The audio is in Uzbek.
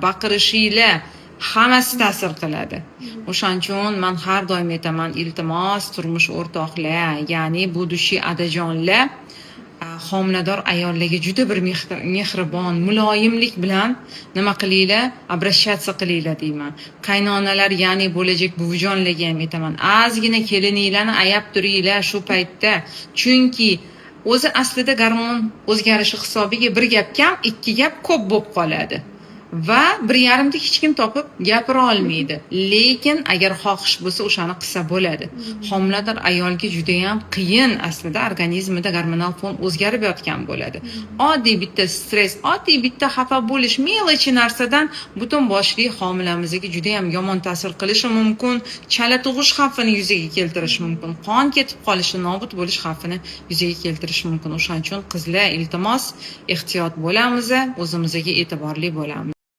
Baqirishinglar, hammasi ta'sir qiladi. O'shaning uchun man har doim aytaman: iltimos, turmush o'rtoqlar, ya'ni будущий adajonlar, homilador ayollarga juda bir mehribon, muloyimlik bilan nima qilinglar, обращаться qilinglar, deyman. Qaynonalar, ya'ni bo'lajak buvijonlarga ham aytaman: ozgina kelininglarni ayab turinglar shu paytda, chunki o'zi aslida gormon o'zgarishi hisobiga bir gap kam, ikki gap ko'p bo'lib qoladi va bir yarimta hech kim topib gapira olmaydi. Lekin agar xohish bo'lsa, o'shani qilsa bo'ladi. Homilador ayolga judayam qiyin, aslida organizmida gormonal fon o'zgarib yotgan bo'ladi. Oddiy bitta stress, oddiy bitta xafa bo'lish, мелочи narsadan butun boshli homilamizga judayam yomon ta'sir qilishi mumkin, chala tug'ish xavfini yuzaga keltirishi mumkin, qon ketib qolishi, nobud bo'lish xavfini yuzaga keltirishi mumkin. O'shaning uchun, qizlar, iltimos, ehtiyot bo'lamiz, o'zimizga e'tiborli bo'lamiz.